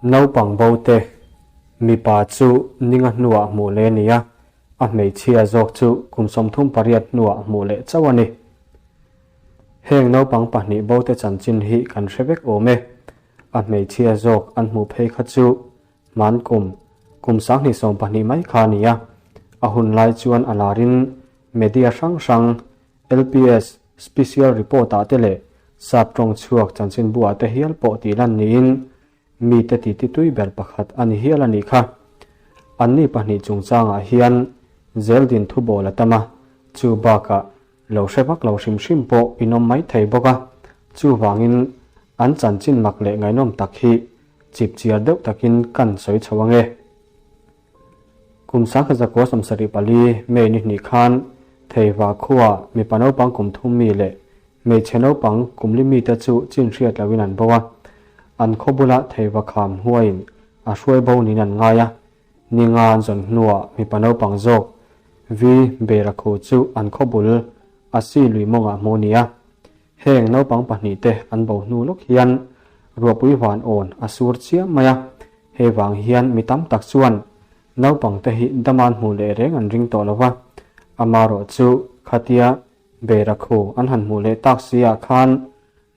Naupang bo te, mipa chu ninga hnuah hmuh leh a ni a, a hmeichhia zawk chu kum 38 hnuah hmuh leh chauh a ni. Heng naupang pahnih bo te chanchin hi kan hre vek awm e. A hmeichhia zawk an hmuh phei kha chu hman kum, kum 2020 mai kha a ni a. A hun lai chuan a larin media hrang hrang, LPS, Special Report ah te leh Sap tawng chhuak chanchinbu ah te hial pawh tih lan niin mite titi tui ber pakhat a ni hial a nih kha. Anni pahnih chungchangah hian zeldin thubawl a tam a, chu bakah lo hre vak lo hrim hrim pawh in awm mai thei bawk a, chuvangin an chanchin mak leh ngaihnawm tak hi chipchiar deuh takin kan sawi chho ange. Kum 1974 May ni hnih khan Theiva khuaa mipa naupang kum thum mi leh hmeichhe naupang kum li mite chu chin hriat loin an bo a. An khaw bula Theiva kham huaiin a hruai bo niin an ngai a. Ni nga an zawn hnuah mipa naupang zawk Vi Beirakhu chu an khaw bul a si lui mawngah hmuh a ni a. Heng naupang pahnihte an bo hnu lawk hian ruahpui van awn a sur chiam mai a, hei vang hian mi tam tak chuan naupangte hi daman hmuh leh reng an ring tawh lo va, amarawh chu khatia Beirakhu an han hmuh leh tak si ah khan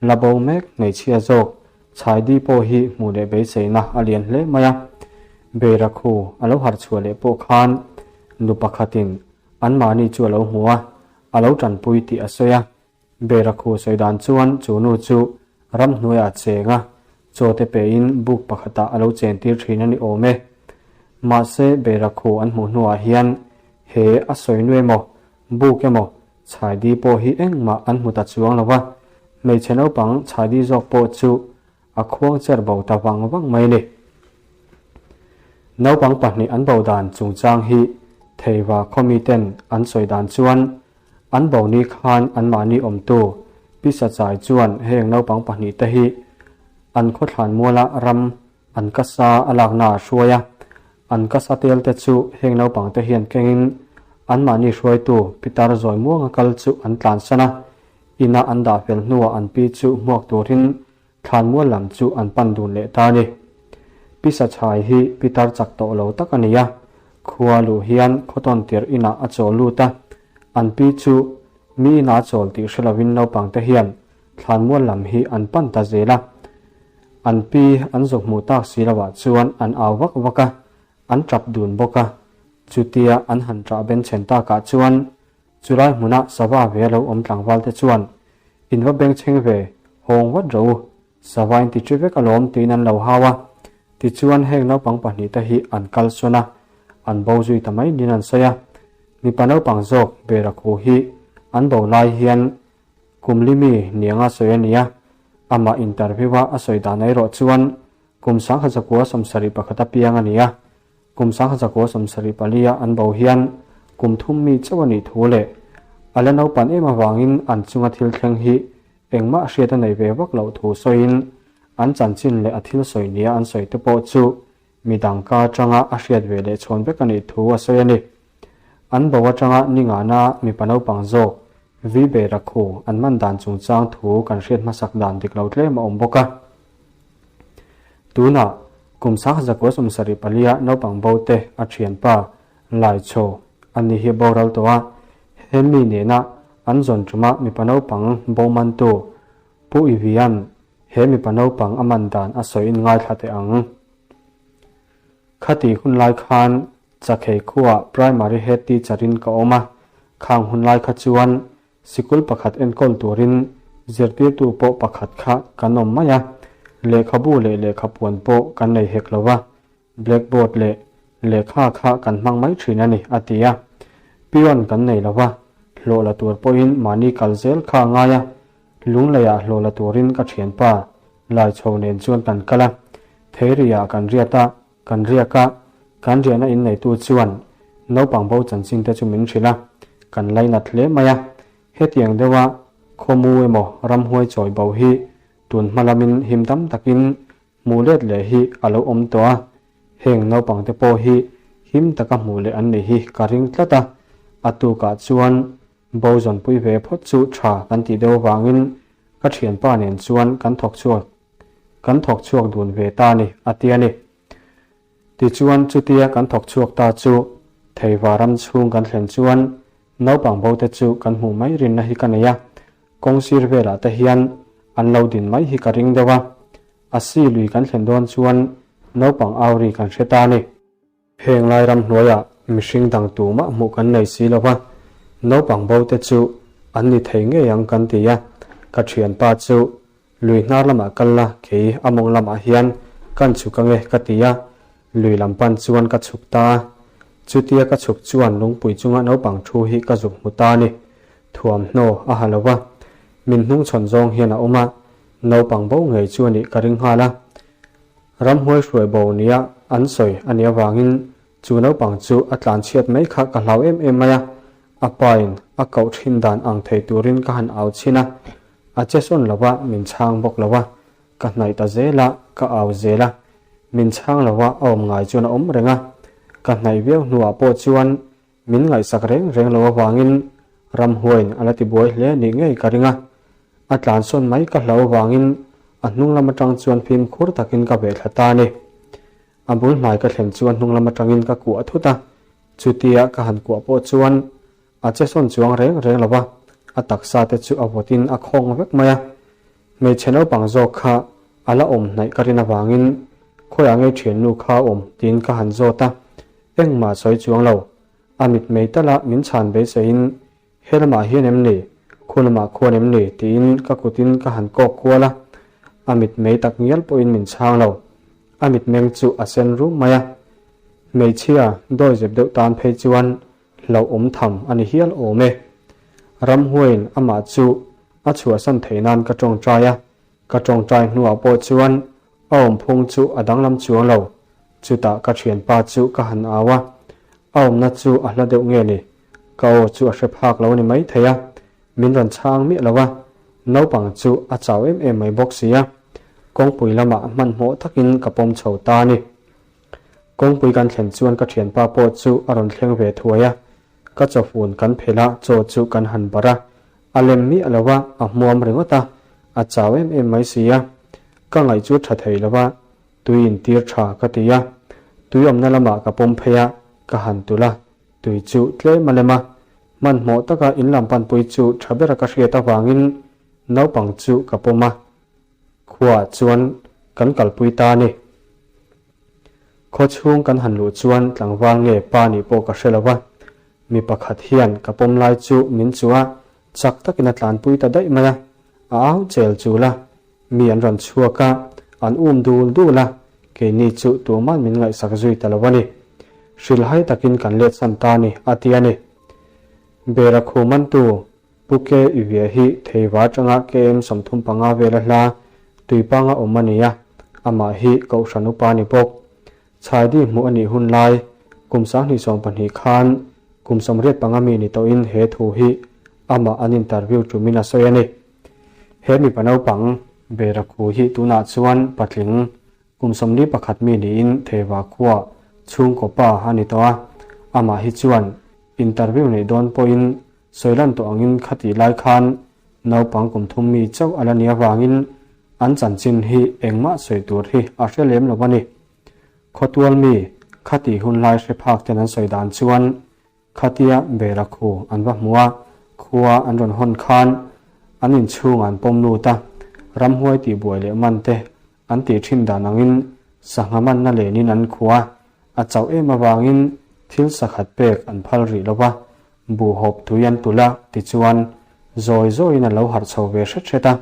la bo mek hmeichhia zawk Chhaidi pawh hi hmuh leh beiseina a lian hle mai a, Beirakhu a lo harh chhuah leh pawh khan nu pakhatin anmahni chu a lo hmu a, a lo tanpui tih a sawi a. Berakhu sawi dan chuan chu nu chu ramhnuaiah a cheng a, chaw te pein buk pakhatah a lo chen tir thin a ni awm e. Mahse Berakhu an hmuh hnuah hian he a sawi nu emaw, buk emaw, chhaidi pawh hi engmah an hmu ta chuang lo va, hmeichhe naupang chhaidi zawk pawh chu a khuang cher bo ta vang vang mai a ni. Naupang pahnih an bo dan chungchang hi Theiva khaw miten an sawi dan chuan An bo ni khan anmahni awmtu Pi Sachai chuan heng naupang pahnihte hi an khawthlan muala ram an kasa a lakna a hruai a. An kasa telte chu heng naupangte hian kengin anmahni hruaitu Pitar zawi muanga kal chu an tlansan a. Ina an dah fel hnuah an pi chu hmuak turin thlan mual lam chu an pan dun leh ta a ni. Pi Sachai hi Pitar chak tawh lo tak a ni a, khua luh hian khawtawn tirh inah a chawl lut a, an pi chu mi inah a chawl tih hre lovin naupangte hian thlan mual lam hi an pan ta zel a. An pi an zuk hmuh tak si lovah chuan an au vak vak a, an tap dun bawk a. Chutia an han ṭah benchhen takah chuan Chulai hmuna sava ve lo awm tlangvalte chuan, In va bengchheng ve, hawng vat rawh u, sava in ti ṭi vek alawm tiin an lo hau a. Tichuan heng naupang pahnihte hi an kal sawn a, an bo zui ta mai niin an sawi a. Mipa naupang zawk Berakhu hi an bo lai hian kum li mi nianga sawi a ni a, amah interview-a a sawi dan erawh chuan kum 1971 piang a ni a, Kum 1974 a an bo hian kum thum mi chauh a nih thu leh a la naupan em avangin an chunga thil thleng hi engmah hriat a nei ve vak loh thu sawiin an chanchin leh a thil sawi nia an sawi te pawh chu midang ka atanga a hriat ve leh chhawn vek a nih thu a sawi a ni. An bo atanga ni ngana mipa naupang zawk Vi Beirakhu an man dan chungchang thu kan hriat hmasak dan dik lo tlem a awm bawk a. Tunah kum 1974 naupang bo te a thianpa Laichho a ni hi boral tawh a, hemi nena an zawn tuma mipa naupang bo mantu Pu Ivian he mipa naupang a man dan a sawi in ngaithla teh ang. Khati hun lai khan Chakhei khuaah Primary Head Teacher in ka awm a, khang hun lai kha chuan Sikul pakhat enkawl turin zirtirtu pawh pakhat kha kan awm mai a, lehkhabu leh lehkhapuan pawh kan nei hek lo va, blackboard leh lehkha kha kan hmang mai thin a ni, a ti a. Peon kan nei lo va, hlawh la tur pawhin mahni kal zel kha a ngai a, lungleiah hlawh la turin ka thianpa Laichho nen chuan kan kal a, Theiriah kan riat a, Kan riak a, kan riahna inneitu chuan naupang bo chanchin te chu min hrilh a, kan lainat hle mai a. Hetiang deuha khawmu emaw ramhuai chawi bo hi tun hma lamin him dam takin hmuh let leh hi a lo awm tawh a, heng naupang te pawh hi him taka hmuh leh an nih hi ka ring tlat a, a tukah chuan bo zawnpui ve phawt chu tha kan tih deuh avangin ka thianpa nen chuan kan thawk chhuak. Kan thawk chhuak dun ve ta a ni, a ti a ni. Tichuan, chutia kan thawk chhuak ta chu Theiva ram chhung kan thlen chuan naupang bo te chu kan hmuh mai rinna hi ka nei a, kawng sir velah te hian an lo din mai hi ka ring deuh a. A si lui kan thlen dawn chuan naupang au ri kan hre ta a ni. Heng lai ram hnuaiah mihring dang tumah hmuh kan nei si lo va, naupang bo te chu an ni thei ngei ang kan ti a, ka thianpa chu lui hnar lamah kal la kei a mawng lamah hian kan chhuk ange ka ti a, lui lam pan chuan ka chhuk ta a. Chutia ka chhuk chuan lungpui chunga naupang thu hi ka zuk hmu ta a ni. Thuamhnaw a ha lo va, min hnungchhawn zawng hian a awm a, naupang bo ngei chu a nih ka ring nghal a. Ramhnuai hruai bo nia an sawi a nih avangin chu naupang chu a tlan chhiat mai kha ka hlau em em mai a, a pain a koh thin dan ang thei turin ka han au chhin a, a che sawn lo va, min chhang bawk lo va, ka hnaih ta zel a, ka au zel a, min chhang lo va, a awm ngai chuan a awm reng a, ka hnaih viau hnuah pawh chuan Min ngaihsak reng reng lo avangin ramhuaiin a la tibuai hle nih ngei ka ring a, a tlansawn mai ka hlau avangin a hnung lam atang chuan fimkhur takin ka veh thla ta a ni. A bul hnai ka thlen chuan hnung lam atangin ka kuah thut a, chutia ka han kuah pawh chuan a che sawn chuang reng reng lo va, a taksa te chu a vawtin a khawng vek mai a. Hmeichhe naupang zawk kha a la awm hnaih ka rin avangin khawiah ngei thiannu kha a awm tiin ka han zawt a, Engmah sawi chuang lo. A mitmei tala min chhan beiseiin, He lamah hian em ni? Khu lamah khuan em ni? tiin ka kutin ka han kawk kual a. A mitmei tak ngial pawhin min chhang lo. A mitmeng chu a sen rum mai a. Hmeichhia dawizep deuh tan phei chuan hlauhawm tham a ni hial awm e. Ramhuaiin amah chu a chhuahsan theih nan ka tawngtai a. Ka tawngtai hnuah pawh chuan a awmphung chu a danglam chuang lo. Chutah ka thianpa chu ka han au a, a awmna chu a hla deuh nge ni? Ka aw chu a hre phak lo a ni maithei a, min rawn chhang miah lo a, naupang chu a chau em em mai bawk si a, kawngpui lamah hmanhmawh takin ka pawm chho ta a ni. Kawngpui kan thlen chuan ka thianpa pawh chu a rawn thleng ve thuai a, ka chawfun kan phelh a, chaw chu kan han barh a, a lem miah lo a, a hmuam ringawt a, a chau em em mai si a, ka ngaih chu tha thei lo a, Tui intir tha ka ti a, tui awmna lamah ka pawm phei a, ka han tulh a, tui chu tlem a lem a. Hmanhmawh taka in lam panpui chu tha bera ka hriat avangin naupang chu ka pawm a, khuaah chuan kan kalpui ta a ni. Khaw chhung kan han luh chuan tlangval nge pa nih pawh ka hre lo va, mi pakhat hian ka pawm lai chu min chuh a, chak takin a tlanpui ta daih mai a, a au chel chul a, Mi an rawn chhuak a, an um dul dul a, keini chu tuman min ngaihsak zui ta lo a ni. Hrilhai takin kan let san ta a ni, a ti a ni. Bera khu mantu Pu Ke Ivia hi Theiva atanga KM 35 vela hla Tuipanga awm a ni a, amah hi Kohhran upa a ni bawk. Chhaidi hmuh a nih hun lai kum 2012 khan kum 85 mi ni tawhin he thu hi amah an interview tumin a sawi a ni. He mipa naupang Bera khu hi tunah chuan patling kum 41 mi niin Theiva khua chhungkaw pa a ni tawh a, amah hi chuan interview neih dawn pawhin sawi lan tawh angin khatih lai khan naupang kum thum mi chauh a la ni avangin an chanchin hi engmah sawi tur hi a hre lem lo a ni. Khawtual mi khatih hun lai hre phak ten an sawi dan chuan Khatia Bera khu an va hmu a, khua an rawn hawn khan an inchhungah an pawm lut a, ramhuai tihbuai leh man te an tih thin dan angin sangha manna lenin an khuh a, a chauh em avangin thil sakhat pek an phal rih lo va, buhhawp tui an tulh a, tichuan zawi zawiin a lo harh chho ve hret hret a.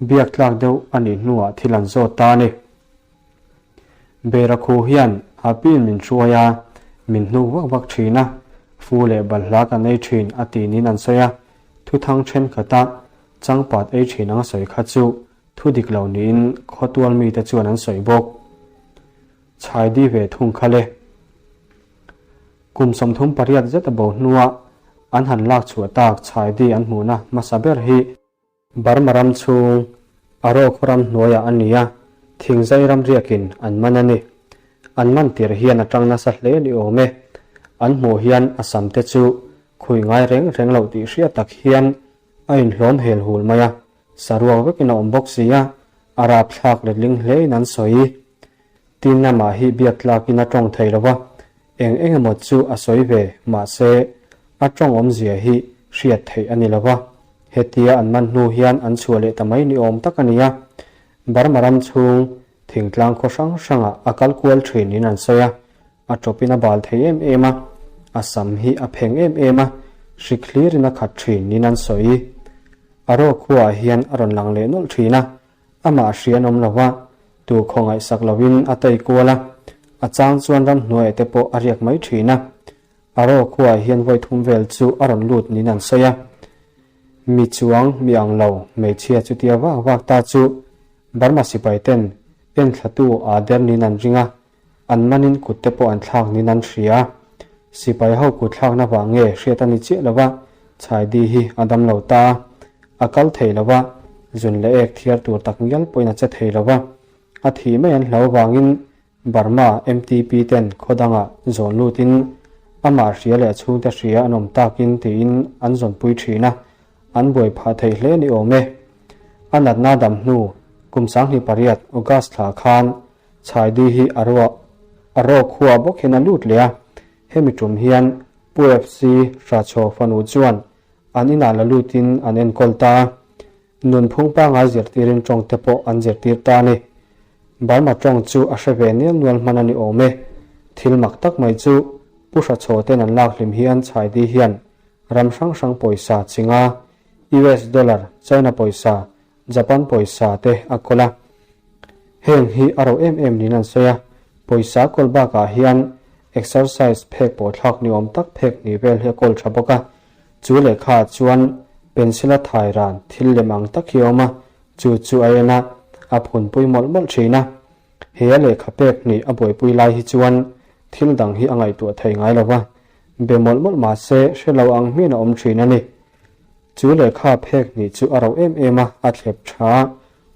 Biak tlak deuh a nih hnuah thil an zawt ta a ni. Bera khu hian a piin min hruai a, min hnuk vak vak thin a, fu leh balhla kan ei thin a ti niin an sawi a, thuthang thenkhat-a changpat ei thin anga sawi kha chu thu dik lo niin khawtual mite chuan an sawi bawk. Chhaidi ve thung kha le. Kum 38 zet a bo hnua an han lak chhuah tak chhaidi an hmuhna hmasa ber hi, Burma ram chhung a rawk ram hnuaiah a ni a, thingzai ram riakin an man a ni. An man tir hian a tang nasa hle ni awm e. An hmuh hian a sam te chu khui ngai reng reng loh tih hriat tak hian a inhlawm hel hul mai a, saruak vekin a awm bawk si a. A rapthlak letling hlein an sawi. Tin amah hi biak tlakin a tawng thei lo va, eng eng emaw chu a sawi ve, mahse a tawng awmzia hi hriat theih a ni lo va. Hetia an man hnu hian an chhuah leh ta mai ni awm tak a ni a. Burma ram chhung thingtlang khaw hrang hrangah a kal kual thin in an sawi a, a tawpin a bal thei em em a, a sam hi a pheng em em a, hrik hlirin a khat thin niin an sawi. A rawk khuaah hian a rawn lang leh nawlh thin a, amah hria an awm lo va, tu khawngaihsak lovin a tei kual a, a chang chuan ramhnuaiah te pawh a riak mai thin a. A rawk khuaah hian vawi thum vel chu a rawn lut niin an sawi a. Mi chuang mi ang lo hmeichhia chutia vak vak ta chu Burma sipai ten enthlatu aa der niin an ring a, An manin kut te pawh an thlak niin an hria. Sipai ho kut thlakna vang nge hriat a ni chiah lo va, Chhaidi hi a dam lo ta. A kal thei lo va, zun leh ek thiar tur tak ngial pawhin a che thei lo va. A thih mai an hlau vangin Burma MTP ten khaw dangah zawn lutin amah hria leh a chhungte hria an awm takin tiin an zawnpui thin a, an buai phah thei hle ni awm e. A natna dam hnu kum 28 August thla khan Chhaidi hi a ruah a rawk khua bawk hian a lut leh a, hemi tum hian Pu FC Hrachaw fanu chuan an inah la lutin an enkawl ta a, nunphung pangai zirtirin tawng te pawh an zirtir ta a ni. Burma tawng chu a hre ve nel nual hman a ni awm e. Thil mak tak mai chu Pu Hrachaw ten an lak hlim hian Chhaidi hian ram hrang hrang pawisa chinga US dollar, China pawisa, Japan pawisa te a kawl a. Heng hi a ro em em niin an sawi a, pawisa kawl bakah hian exercise phek pawh thlak ni awm tak phek hnih vel hi a kawl tha bawk a. Chu lehkha ah chuan pencil a thai ran thil lem ang tak hi a awm a, chu chu a en a, a phunpui mawlh mawlh thin a. He a lehkha pek hnih a buaipui lai hi chuan thil dang hi a ngaihtuah thei ngai lo va, be mawlh mawlh mah se hre lo ang hmian a awm thin a ni. Chu lehkha phek hnih chu a rauh em em a, a thlep tha a,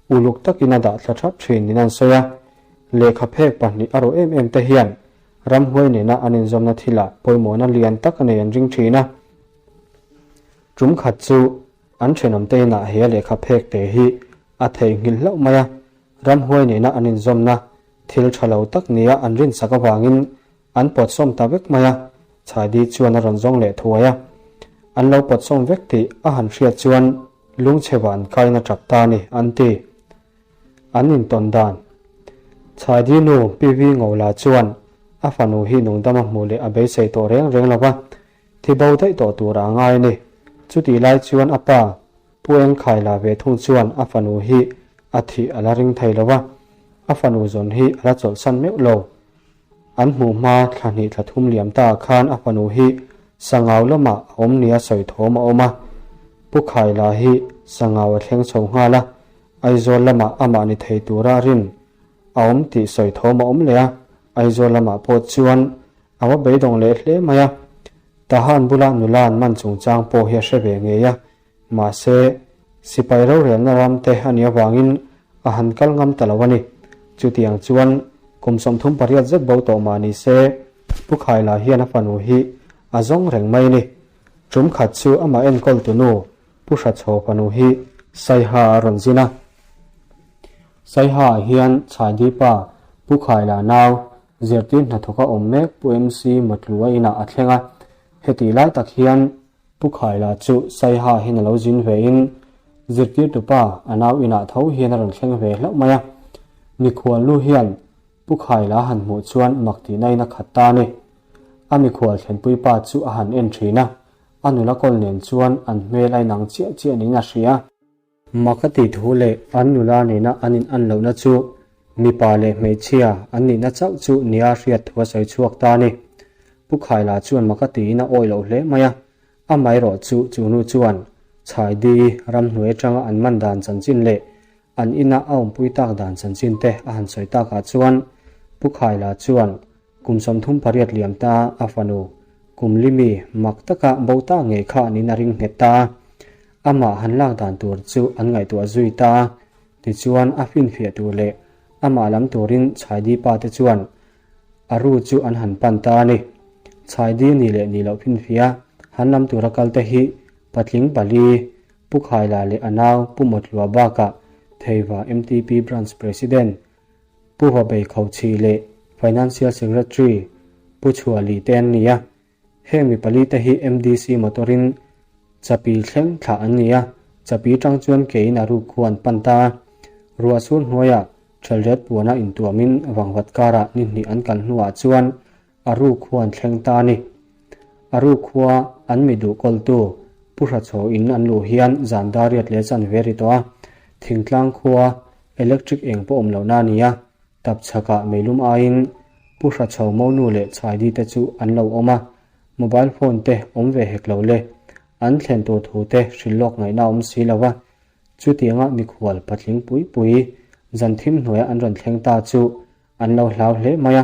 uluk takin a dah thla thap thin niin an sawi a. Lehkha phek pahnih a rauh em em te hian ramhuai nena an inzawmna thilah pawimawhna lian tak a nei an ring thin a. Tum khat chu an thenawmte inah he lehkha phek te hi a theihnghilh hlauh mai a, ramhuai nena an inzawmna thil tha lo tak nia an rinsak avangin An pawt sawm ta vek mai a, Chhaidi chuan a rawn zawng leh thuai a. An lo pawt sawm vek tih a han hriat chuan lungchhe van kaiin a tap ta a ni, an ti. An intawn dan. Chhaidi nu PV Ngola chuan a fanu hi nungdam a hmuh leh a beisei tawh reng reng lo va, thi bo daih tawh tur a ngai a ni. Chutih lai chuan a pa Pu Engkhaila ve thung chuan a fanu hi a thih a la ring thei lo va, a fanu zawn hi a la chawlhsan meuh lo. An hmuh hma thla hnih thla thum liam ta khan a fanu hi Sangau lamah a awm nia sawi thawm a awm a. Pu Khaila hi Sangau a thleng chho nghal a, Aizawl lamah amah ni thei tura rin a awm tih sawi thawm a awm leh a, Aizawl lamah pawh chuan a va beidawng leh hle mai a. Tahan bula nula an man chungchang pawh hi a hre ve ngei a, Mahse, sipai rorelna ram te a nih avangin a han kal ngam ta lo a ni. Chutiang chuan kum 38 zet bo tawh mah ni se, Pu Khaila hian a fanu hi a zawng reng mai a ni. Tum khat chu amah enkawl tunu Pu Hrachaw fanu hi Saiha a rawn zin a. Saiha ah hian Chhaidipa Pu Khaila nau zirtir hnathawka awm mek Pu MC Mawtlu a inah a thleng a. Hetih lai tak hian Pu Khaila chu Saiha hian a lo zin ve in zirtirtu pa a nau inah tho hian a rawn thleng ve hlauh mai a. Mikhual nu hian Pu Khaila han hmuh chuan mak tihna in a khat ta a ni. A mikhual thlenpui pa chu a han en thin a, a nula kawl nen chuan an hmel a inang chiah chiah niin a hria. Mak a tih thu leh an nula nena an in an lohna chu mipa leh hmeichhia an nihna chauh chu nia hriat thu a sawi chhuak ta a ni. Pu Khaila chuan mak a tiin a awih loh hle mai a, amaherawh chu chu nu chuan Chhaidi ramhnuai atanga an man dan chanchin leh an ina a awmpui tak dan chanchin te a han sawi takah chuan Pu Khaila chuan Kum 38 liam ta a fanu kum limi mak taka bo ta ngei kha niin a ring nghet ta a, amah han lak dan tur chu an ngaihtuah zui ta a, tichuan a finfiah tur leh amah lam turin Chhaidi pa te chuan a ru chu an han pan ta a ni. Chhaidi ni leh ni loh finfiah han lam tura kal te hi patling pali Pu Khaila leh a nau Pu Mawtlua bakah. Theiva MTP Branch President Pu Vabei Khauchhi leh Financial Secretary Pu Chhuali te an ni a. Heng mi palite hi MDC motor-in Chapi thleng thlah an ni a, Chapi tang chuan kein a ruk khu an pan ta a. Ruah sur hnuaiah Thelret puana intuamin vangvat karah ni hnih an kal hnuah chuan a ruk khu an thleng ta a ni. A ruk khua an mi duh kawltu Pu Hrachaw in an luh hian zan dar riat leh chanve ri tawh a, thingtlang khua electric eng pawh awm lohna a ni a, tapchhakah meilum aiin Pu Hrachaw monu leh Chhaidi te chu an lo awm a, mobile phone te awm ve hek lo le, an thlen tur thu te hrilh lawk ngaihna awm si lo va, chutianga mikhual patling pui pui zan thim hnuaia an rawn thleng ta chu an lo hlau hle mai a,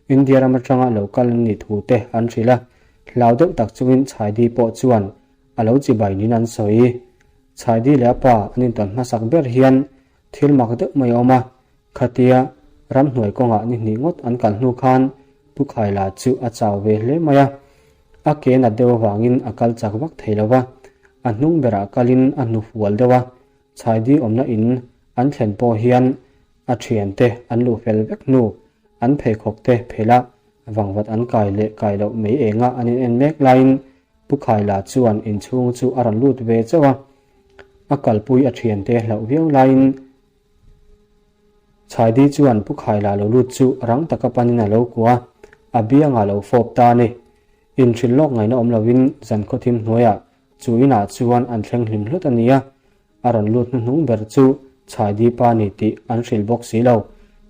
India ram atanga lo kal an nih thu te an hrilh a, hlau deuh tak chungin Chhaidi pawh chuan a lo chibai niin an sawi. Chhaidi leh a pa an intawn hmasak ber hian thil mak deuh mai a awm a, khatia ramhnuai kawngah ni hnih ngawt an kal hnu khan Pu Khaila chu a chau ve hle mai a, a ke nat deuh avangin a kal chak vak thei lo va, a hnung berah kalin a hnufual deuh a, Chhaidi awmna in an thlen pawh hian a thiante an luh fel vek hnu, an pheikhawk te phelh a, vangvat an kai leh kai loh mai enga an in en mek laiin Pu Khaila chuan inchhung chu a rawn lut ve chauh a, a kalpui a thiante hlauh viau laiin Chhaidi chuan Pu Khaila lo lut chu rang taka panin a lo kuah a, a biangah lo fawp ta a ni. Inhrilh lawk ngaihna awm loin zan khawthim hnuaiah chu inah chuan an thleng hlim hlut a ni a, a rawn lut hnuhnung ber chu Chhaidi pa ni tih an hrilh bawk si lo.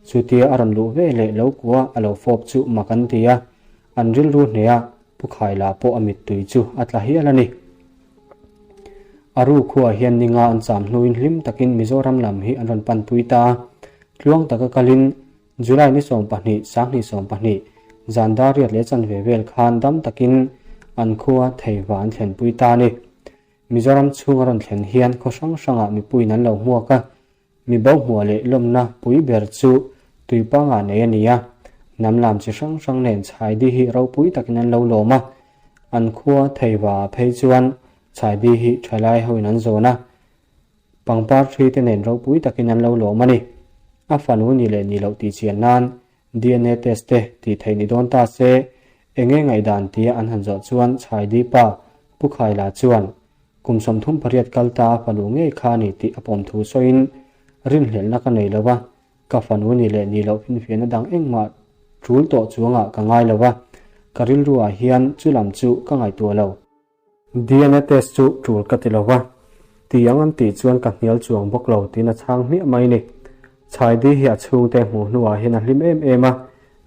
Chutia a rawn luh ve leh lo kua a lo fawp chu mak an ti a, an rilru hneh a, Pu Khaila pawh a mittui chu a tla hial a ni. A ru khuaah hian ninga an cham hnuin hlim takin Mizoram lam hi an rawn panpui ta a, tluang taka kalin July ni 12, 2020, zan dar riat leh chanve vel khan dam takin an khua Theiva an thlenpui ta a ni. Mizoram chhung a rawn thlen hian khaw hrang hrangah mipuiin an lo hmuak a, mi bo hmuah leh lawmna pui ber chu tuipangah nei a ni a, hnam lam chi hrang hrang nen Chhaidi hi ropui takin an lo lawm a, an khua Theiva ah phei chuan Chhaidi hi thalai hoin an zawn a, pangpar thi te nen ropui takin an lo lawm a ni. A fanu ni leh ni loh tih chian nan DNA test te tih theih ni dawn ta se, enge ngaihdan tia an han zawh chuan Chhaidi pa Pu Khaila chuan kum 38 kal ta a fanu ngei kha a ni tih a pawm thu sawiin rinhlelhna ka nei lo va, ka fanu ni leh ni loh finfiahna dang engmah tul tawh chuangah ka ngai lo va, ka rilruah hian chu lam chu ka ngaihtuah lo. DNA test chu tul ka ti lo va, ti ang an tih chuan ka hnial chuang bawk lo tiin a chhang hmiah mai ni. Chhaidi hi a chhungte hmuh hnuah hian a hlim em em a,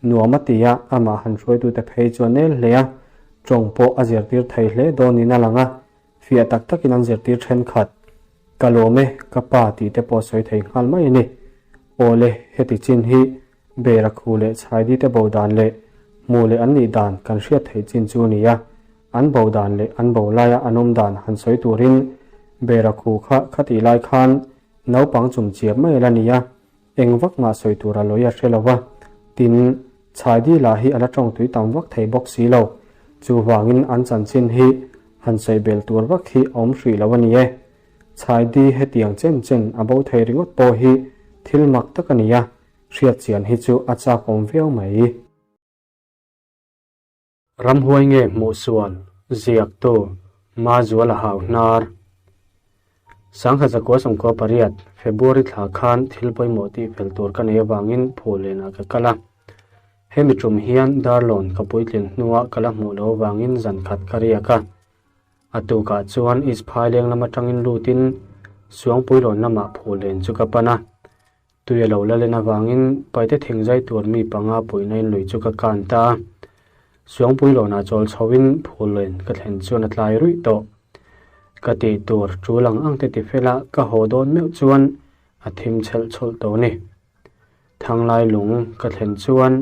nuam a ti a, amah han hruaitute phei chu a nel hle a, tawng pawh a zirtir thei hle dawnin a lang a, fiah tak takin an zirtir thenkhat. Ka lawm e, ka pa tih te pawh sawi thei nghal mai a ni. Awle, heti chin hi Bera khu leh Chhaidi te bo dan leh hmuh leh an nih dan kan hriat theih chin chu a ni a, an bo dan leh an bo laia an awm dan han sawi turin Bera khu kha khatih lai khan naupang chum chiap mai a la ni a, eng vak mah sawi tur a lawi a hre lo va, tin, Chhaidi lah hi a la tawng tui tam vak thei bawk si lo, chuvangin an chanchin hi han sawi bel tur vak hi a awm hrih lo a ni e. Chhaidi hetiang chen chen a bo thei ringawt pawh hi thil mak tak a ni a, Hriat chian hi chu a chak awm viau mai. Ramhuai nge hmuh sual, ziaktu, Mazuala hau hnar. 1998, February thla khan thil pawimawh tih fel tur ka nei avangin Phulenah ka kal a. Hemi tum hian Darlawn ka puitlin hnuah ka la hmuh loh avangin zan khat ka riak a. A tukah chuan East Phaileng lam atangin lutin Suangpuilawn lamah Phulen chu ka pan a. Tui a lo la len avangin paite thing zai tur mi panga puihna in lui chu ka kan ta a. Suangpui lawnah chawl chhoin phul len ka thlen chuan a tlai ruih tawh. Ka tih tur tul ang ang te ti fela ka haw dawn meuh chuan a thim chhelh chhawlh tawh ni. Thanglai lung ka thlen chuan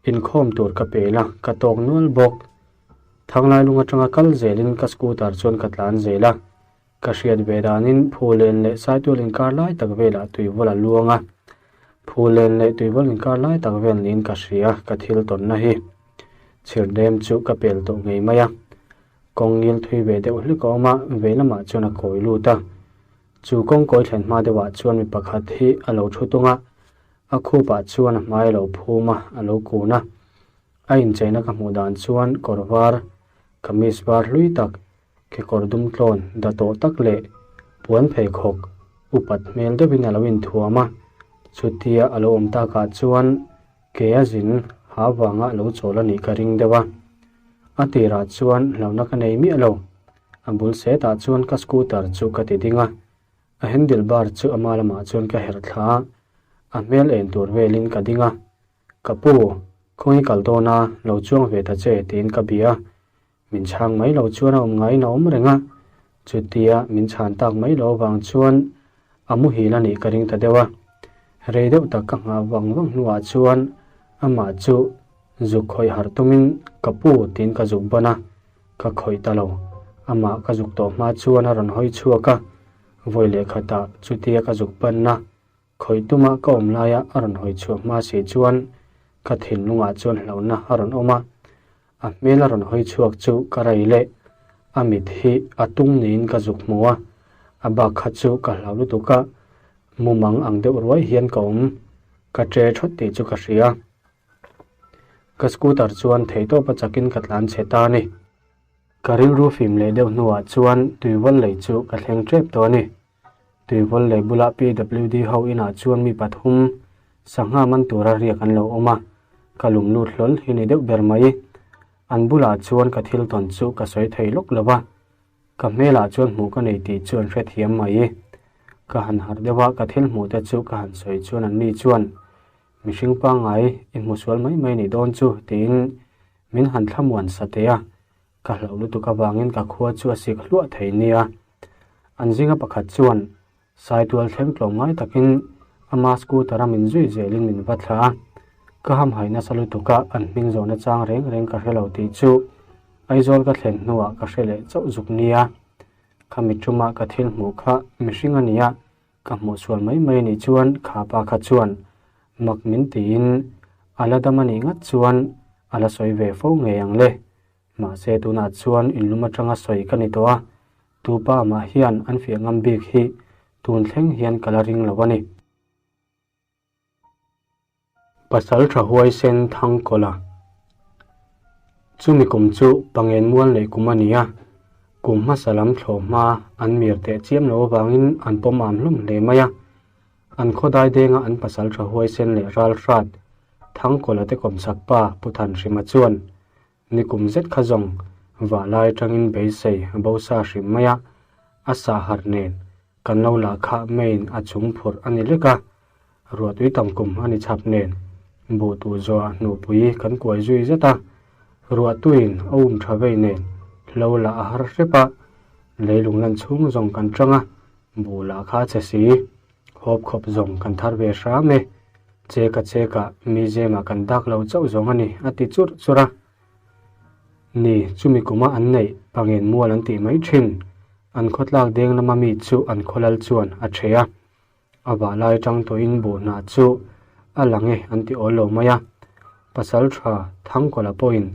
inkhawm tur ka pel a, ka tawk nual bawk. Thanglai lung atanga kal zelin ka scooter chuan ka tlan zel a. Ka hriat ve danin Phulen leh Saitual inkar lai tak velah tuivawl a luang a, Phulen leh tuivawl inkar lai tak vel niin ka hria ka thil tawnna hi. Chhirdem chu ka pel tawh ngei mai a, kawng ngil thui ve deuh hlek a awm a, vei lamah chuan a kawi lut a. Chu kawngkawi thlen hma deuhah chuan mi pakhat hi a lo thu tung a, a khupah chuan a hmai a lo phum a, a lo kun a. A incheina ka hmuh dan chuan kawr var, kamis var hlui tak, kekawr dum tlawn da tawh tak leh puan pheikhawk upat hmel deuhin a lo inthuam a. Chutia a lo awm takah chuan ke a zin ha vanga lo chawl a nih ka ring deuh a. A tirah chuan hlauhna ka nei miah lo. A bul setah chuan ka scooter chu ka ti ding a, a handle bar chu ama lamah chuan ka herh thla a, a hmel en tur velin ka ding a. Ka pu, khawngi kal dawn a, lo chuang ve ta che tiin ka bia a. Min chhang mai lo chuan a awm ngaiin a awm reng a, chutia min chhan tak mai lo avang chuan a muhil a nih ka ring ta deuh a. Rei deuh tak ka nghah vang vang hnuah chuan amah chu zuk khawih harh tumin ka pu tiin ka zuk ban a, ka khawih ta lo. Amah ka zuk tawh hma chuan a rawn hawi chhuak a, vawi leh khatah chutia ka zuk banna Khawih tuma ka awm laia a rawn hawi chhuah hma si chuan ka thinlungah chuan hlauhna a rawn awm a, a hmel a rawn hawi chhuak chu ka rei leh a mit hi a tung niin ka zuk hmu a, a bak kha chu ka hlau lutuk a, mumang ang deuh ruai hian ka awm, ka ṭe ṭhawt tih chu ka hria. Ka scooter chuan theihtawp a chakin ka tlan chhe ta a ni. Ka rilru fim leh deuh hnuah chuan tuivawl lei chu ka thleng ṭep tawh a ni. Tuivawl lei bula PWD ho inah chuan mi pathum sangha man tura riak an lo awm a, ka lum lut hlawl hi ni deuh ber mai. An bulah chuan ka thil tawn chu ka sawi thei lawk lo va, ka hmelah chuan hmuh ka nei tih chu an hrethiam mai. Ka han harh deuh a, ka thil hmuh te chu ka han sawi chuan an ni chuan, Mihring pangngai i hmu sual mai mai nih dawn chu tiin min han thlamuan sa teh a. Ka hlauh lutuk avangin ka khua chu a sik hluah thei nia. An zinga pakhat chuan Saitual thleng tlawm ngai takin ama scooter a min zui zelin min va thla a. Ka hamhaih nasa lutuk a, an hming zawhna chang reng reng ka hre lo tih chu Aizawl ka thlen hnuah ka hre leh chauh zuk nia. Khami ṭuma ka thil hmuh kha mihring a nia, Ka hmuh sual mai mai anih chuan kha pa kha chuan mak min tiin a la dam anih ngat chuan a la sawi ve fo ngei ang le. Mahse tunah chuan inlum atanga sawi ka ni tawh a, tu pa mah hian an fiah ngam bik hi tun thleng hian ka la ring lo a ni. Pasal tha huaisen Thangkawla Chumi kum chu Pangen mual neih kum a ni a, kum hmasa lam thlawh hma an mir teh chiam lo avangin an pawm am hlawm hle mai a. An khawdai denga an pasal tha huaisen leh ral hrat Thangkawla te kawmchak pa Pu Thanhrima chuan Nikum zet kha zawng vah lai atangin beisei a bo sa hrim mai a, a sah harh nen kan lo lah kha main a chung phurh a ni lek a, ruahtui tam kum a ni chhap nen buh tuh zawhah hnuhpui kan kuai zui zet a, ruahtuiin a um tha vei nen lo lah a har hrep a, leilung lan chhung zawng kan tang a, buh lah kha a che si. Hawp khawp zawng kan thar ve hram e, cheka cheka mi zemah kan dak lo chauh zawng a ni, a ti churh churh a. Ni, chumi kuma an neih pangen mual an tih mai thin. An khawtlak deng lama mi chu an khawlal chuan a ṭhe a. A vah lai ṭang tawhin buh hnah chu a lang e an ti awl lo mai a. Pasal ṭha Thangkawla pawhin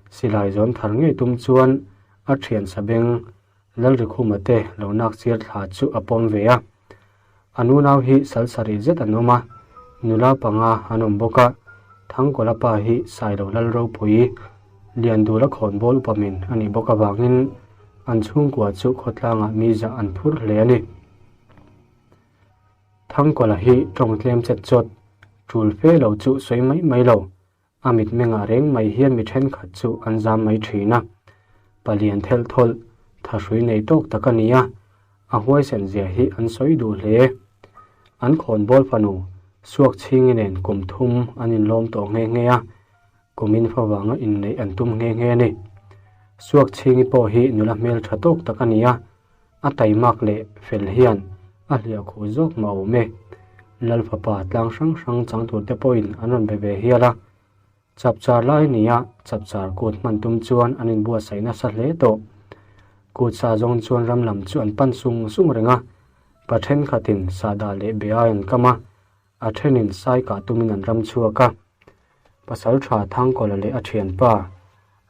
silai zawn thar ngei tum chuan a ṭhian sabeng Lalrikhuma te lo nak chir thla chu a pawm ve a. A nunau hi sal sarih zet an awm a, nula panga an awm bawk a. Thangkawla pa hi Sailo Lal ropui, Liandula khawnbawl upamin a nih bawk avangin an chhungkua chu khawtlangah mi zah an phur hle a ni. Thangkawla hi tawng tlem chet chawt, tul fe lo chu sawi mai mai lo. A mitmengah reng mai hian mi thenkhat chu an zam mai thin a. Palian thelh thawlh, thahrui nei tawk tak a ni a, a huaisen zia hi an sawi duh hle. An khawnbawl fanu Suakchhingi nen kum thum an inlawm tawh nghe nghe a, kumin favanga inneih an tum nghe nghe a ni. Suakchhingi pawh hi nula hmeltha tawk tak a ni a, A taimak leh fel hian a hliah khuh zawk mah awm e. Lal fapa tlang hrang hrang chang tur te pawhin an rawn be ve hial a. Chapchar lai nia chapchar kut hman tum chuan an inbuatsaih nasa hle tawh. Kut sa zawng chuan ram lam chu an pan sung sung reng a. Pa thenkhatin sahdah leh be ai an kam a, a thenin sai kah tumin an ram chhuak a. Pasaltha Thangkawla leh a thianpa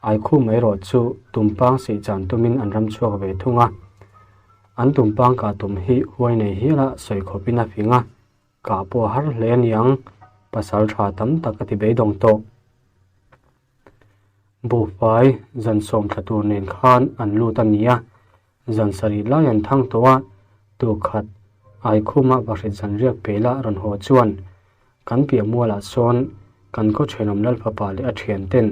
Aikhum erawh chu tumpang sih chan tumin an ram chhuak ve thung a. An tumpang kah tum hi huai nei hiala sawi khawpin a fing a, kah pawh a har hle a niang, pasal tha tam tak a ti beidawng tawh. Buhfai zan sawmthla tur nen khan an lut a ni a, zan sarih lai an thang tawh a, tukhat Aikhuma vahrit zan riak pela rawn haw chuan kan piah mualah sawn kan khaw thenawm Lalfapa leh a thian ten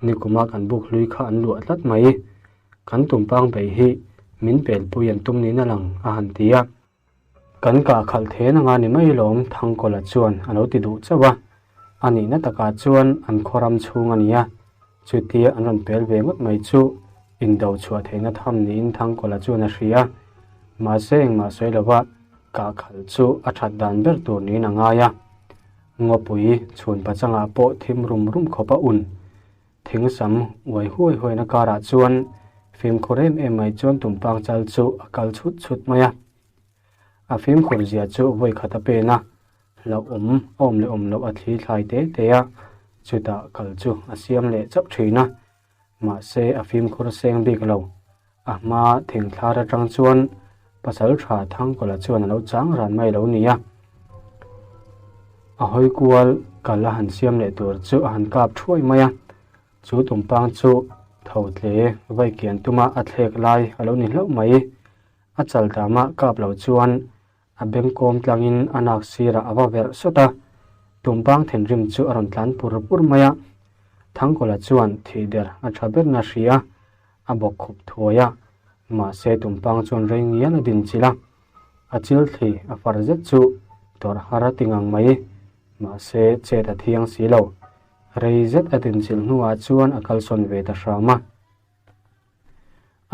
nikuma kan buk hlui kha an luah tlat mai. Kan tumpang bei hi min pelpui an tum niin a lang a han ti a. Kan kah khalh then anga ni mai lawm Thangkawla chuan a lo ti duh chauh a, a nihna takah chuan an khaw ram chhung a ni a, chutia an rawn pel ve ngawt mai chu indo chhuah theihna tham niin Thangkawla chuan a hria a, mahse engmah sawi lova kah khalh chu a that dan ber tur niin a ngai a, ngawpui chhun pachangah pawh thim rum rum khawp a un. Thingsam uai huai huaina karah chuan fimkhur em em mai chuan tumpang chal chu a kal chhut chhut mai a. A fimkhur zia chu vawi khat a pen a, hlauhawm a awm leh awm loh a thli thlai te te a, chutah kal chu a siam leh chauh thin a. Mahse a fimkhur seng bik lo. A hma thingthlar atang chuan pasal tha Thangkawla chuan a lo chang ran mai lo ni a. A hawi kual kal a han siam leh tur chu a han kap thuai mai a, chu tumpang chu tho tle vai kian tuma a thlek lai a lo ni hlauh mai. A chal dama kap lo chuan a bengkawm tlangin a nak sirah a va verh sawt a, tumpang thinrim chu a rawn tlan pur pur mai a. Thangkawla chuan thih der a tha berna hria a bawk khup thuai a, mahse tumpang chuan rei ngial a din chilh a, a chil thli a far zet chu tawrh har a ti ngang mai, mahse chet a thiang si lo. Rei zet a din chilh hnuah chuan a kalsawn ve ta hram a.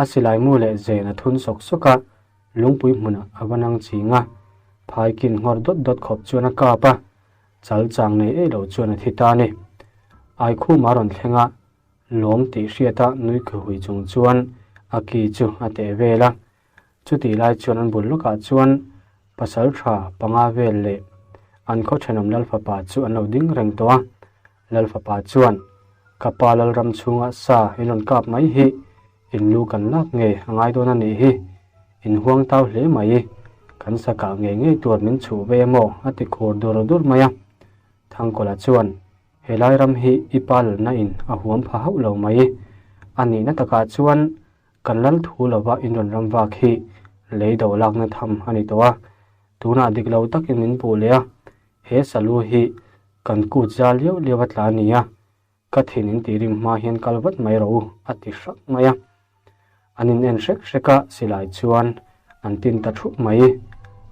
A silai mu leh zen a thun sawk sawk a, lungpui hmunah a va nang ching a, phaikin nghawr dawt dawt khawp chuan a kap a, chal chang nei ei lo chuan a thi ta a ni. Aikhuma rawn thleng a, lawm tih hriata nui khuhui chung chuan a ki chu a teh vel a. Chutih lai chuan an bul lawkah chuan pasal tha panga vel leh an khaw thenawm Lalfapa chu an lo ding reng tawh a. Lalfapa chuan, Ka pa Lalram chhunga sa in rawn kap mai hi in lu kan lak nge a ngai dawn a nih hi, in huang tau hle mai, kan sa kah ngei ngei tur min chhuh ve emaw a ti khur dur dur mai a. Thangkawla chuan, Helai ram hi i pa lalna in a huam pha hauh lo mai, a nihna takah chuan Kan lal thu lova in rawn ram vak hi lei do lakna tham a ni tawh a, tunah dik lo takin min puh leh a, he salu hi kan kut za liau liau a tla a ni a, ka thin in tih rim hma hian kal vat mai rawh u a ti hrak mai a. An in en hrek hrek a, silai chuan an tin ta thup mai.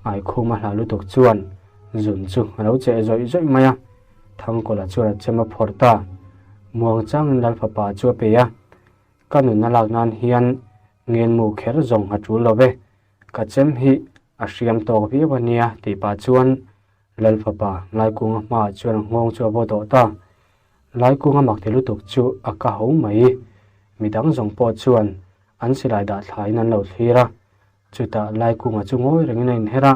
Aikhuma hla lutuk chuan zun chu a lo cheh zawih zawih mai a, Thangkawla chuan a chem a phawrh ta. Muangchangin Lalfapa chu a pe a, Ka nunna lak nan hian ngenmu kher zawng a tul lo ve, ka chem hi a hriam tawk viau a nia tih pah chuan Lalfapa Laikunga hmaah chuan a nghawng chu a vaw dawh ta. Laikunga mak ti lutuk chu a ka ho mai. Midang zawng pawh chuan an silai dah thlaiin an lo thlir a, chutah Laikunga chu ngawi rengin a inher a,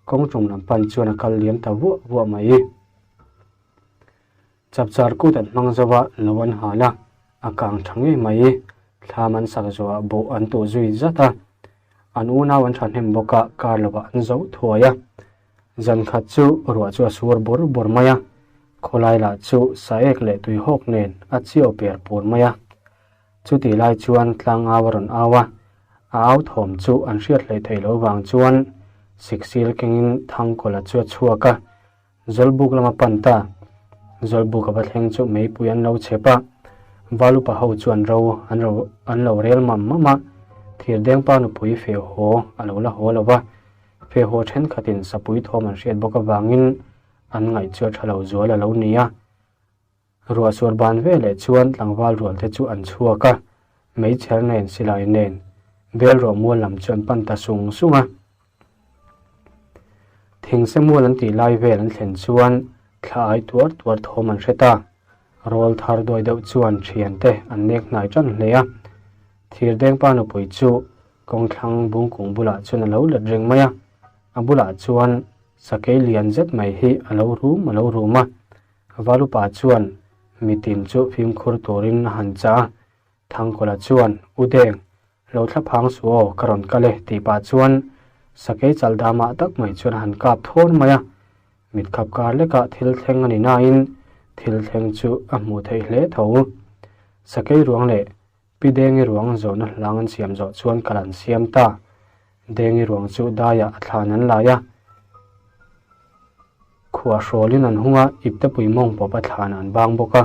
kawng tum lam pan chuan a kal liam ta vuah vuah mai. Chapchar kut an hmang zo a, lo an hal a, a kang tha ngei mai. Thlam an sak zawhah buh an tuh zui zat a, an unau an thahnem bawk a, kar lovah an zo thuai a. Zan khat chu ruah chu a sur bur bur mai a, khawlai lah chu saek leh tuihawk nen a chiau per pur mai a. Chutih lai chuan tlang au a rawn au a, a au thawm chu an hriat hleih theih loh vang chuan siksil kengin Thangkawla chu a chhuak a, Zawlbuk lama pan ta. Zawlbuk a va thleng chu meipui an lo chep a, Valupa ho chuan ro an ro an lo rel mam mam a, Thirdengpa nupui fehhaw a lo la haw lo va, fehhaw thenkhatin sapui thawm an hriat bawk avangin an ngaih chu a tha lo zual a lo ni a. Ruah suar ban veleh chuan tlangval rual te chu an chhuak a, meichher nen silai nen bel rawh mual lam chu an pan ta sung sung a. Thingse mual an tih lai vel an thlen chuan thla ai tuar tuar thawm an hre ta. Rawl thar duai deuh chuan thian te an nek hnai tan hle a. Thirdengpa nupui chu kawngthlang bungkung bulah chuan a lo let reng mai a, a bulah chuan sakei lian zet mai hi a lo rum a lo rum a. Valupa chuan mitin chu fimkhur turin a han chah a, Thangkawla chuan, U Deng, Lo thla phang suh aw, ka rawn kal e, tih pah chuan sakei chal damah tak mai chuan a han kap thawr mai a. Mit khap kar lekah thil thleng a ni nain thil thleng chu a hmuh theih hle tho. Sakei ruang leh Pi Dengi ruang zawhna hlang an siam zawh chuan kal an siam ta. Dengi ruang chu daiah a thlan an lai a. Khuah hrawlin an hung a, iptepui mawng pawp a thlan an bang bawk a.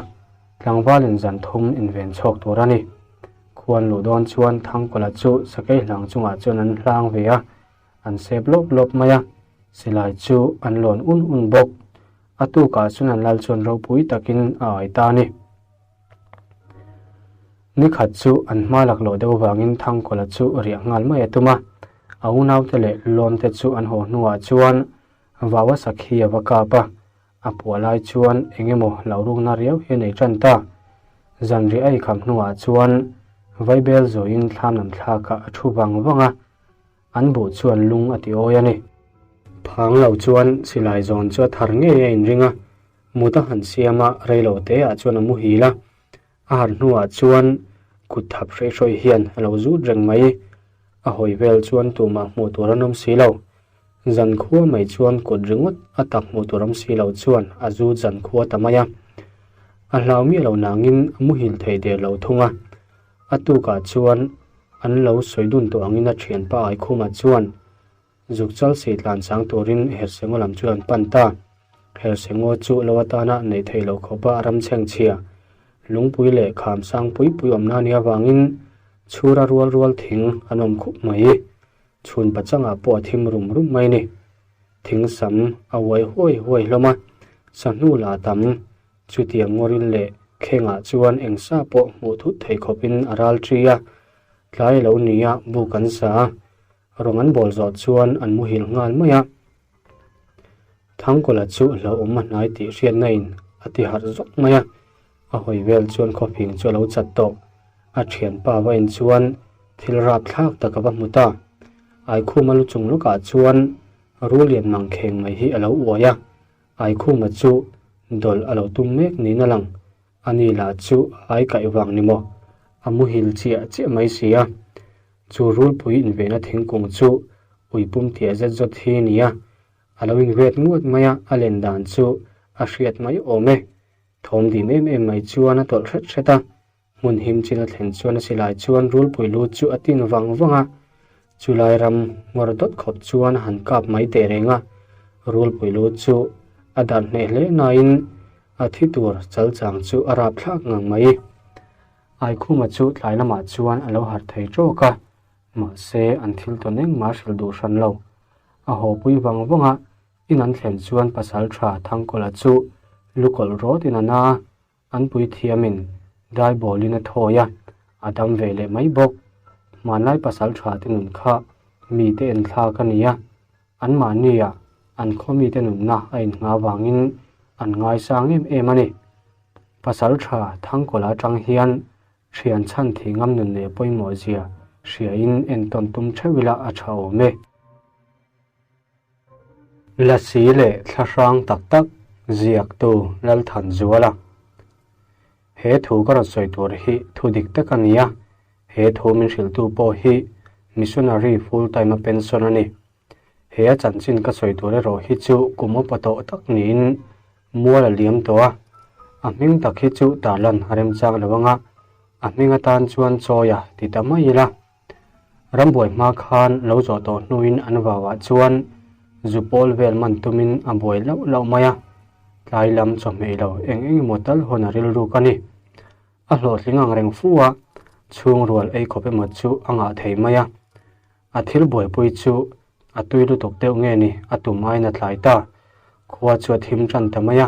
Tlangvalin zan thum inven chhuak tur a ni. Khuan luh dawn chuan Thangkawla chu sakei hlang chungah chuan an hlang ve a, an sep lawp lawp mai a, silai chu an lawn un un bawk. A tukah chuan an lal chuan ropui takin a ai ta a ni. Ni khat chu an hma laklawh deuh vangin Thangkawla chu riah nghal mai a tum a, a unaute leh lawmte chu an haw hnuah chuan Vaua sakhi a va kap a, a puah lai chuan eng emaw lo rukna riau hi a nei tan ta. Zanriah a ikham hnuah chuan Vaibel zawiin thlam lam thlakah a thu vang vang a, an buh chuan lung a ti awi a ni. Phang lo chuan silai zawn chu a thar ngei a inring a, mut a han siam a, reilo teah chuan a muhil a, A harh hnuah chuan kut thap hreihhrawih hian a lo zut reng mai. A hawi vel chuan tumah hmuh tur an awm si lo. Zan khua mai chuan kut ringawt a tak hmuh tur awm si lo chuan a zut zan khua ta mai a. A hlau miah lo nangin a muhil thei der lo thung a. A tukah chuan an lo sawi dun tawh angin a thianpa Aikhuma chuan Zuk chal si tlan chang turin Hersengaw lam chu an pan ta. Hersengaw chu lo atana neih theih loh khawpa ram chhengchhia, lungpui leh kham sang pui pui awmna a nih avangin chhura rual rual thing an awm khup mai. Chhun pachangah pawh a thim rum rum mai a ni. Thing sam a uai huai huai hlawm a, sahnu lah a tam. Chutiang ngawril leh khengah chuan eng sa pawh hmuh thut thei khawpin a ral ṭi a, tlai a lo ni a, buk an sa a. Rawng an bawl zawh chuan an muhil nghal mai a, Thangkawla chu hlauhawm a hnai tih hriatna in a ti harh zawk mai a, a hawi vel chuan khawfing chu a lo chat tawh. A thianpa va in chuan thil rap thlak tak a va hmu ta. Aikhuma lu chung lawkah chuan Rulian mangkheng mai hi a lo uai a, Aikhuma chu dawlh a lo tum mek niin a lang. Ani lah chu ai kaih vang ni maw? A muhil chiah chiah mai si a. Chu rulpui inveina thingkung chu ui pum tiah zet zawt hi a ni a. A lo invet nguat mai a, a len dan chu a hriat mai awm e. Thawm dim em em mai chuan a tawlh hret hret a. Hmun him chin a thlen chuan a silai chuan rulpui lu chu a tin vang vang a. Chulai ram ngawr dawt khawp chuan a han kap mai teh reng a, rulpui lu chu a darh hneh hle nain a thi tur chal chang chu a rap thlak ngang mai. Aikhuma chu tlai lamah chuan a lo harh thei tawk a, mahse an thil tawn engmah hrilh duh hran lo. A haw pui vang vang a, in an thlen chuan pasal tha Thangkawla chu lukawlh rawtin a na a, An puithiamin dai bawlin a thawi a, a dam ve leh mai bawk. Hmanlai pasal tha te nun kha mite enthlak a ni a, anmahnia an khaw mite nunna a inngah avangin an ngaisang em em a ni. Pasal tha Thangkawla atang hian thian chhan thih ngam nun leh pawimawh zia hriain entawn tum theuh ila a tha awm e. Lasi leh thlahrang tak tak ziaktu Lalthanzuala. He thu ka rawn sawi tur hi thu dik tak a ni a, he thu min hrilhtu pawh hi missionary full time a pension a ni. He a chanchin ka sawi tur erawh hi chu kum upa tawh tak niin mual a liam tawh a, a hming tak hi chu tarlan a remchang lo anga a hming atan chuan Chawia ti ta mai ila. Rambuai hma khan lo zawh tawh hnuin an vauah chuan zu pawl vel man tumin a buai lauh lauh mai a, tlai lam chawhmeh lo eng eng emaw tal hawn a rilruk a ni. A hlawhtling ang reng fu a, chhungrual ei khawp emaw chu a ngah thei mai a. A thil buaipui chu a tui lutuk deuh nge ni a tum aiin a tlai ta. Khua chu a thim tan ta mai a,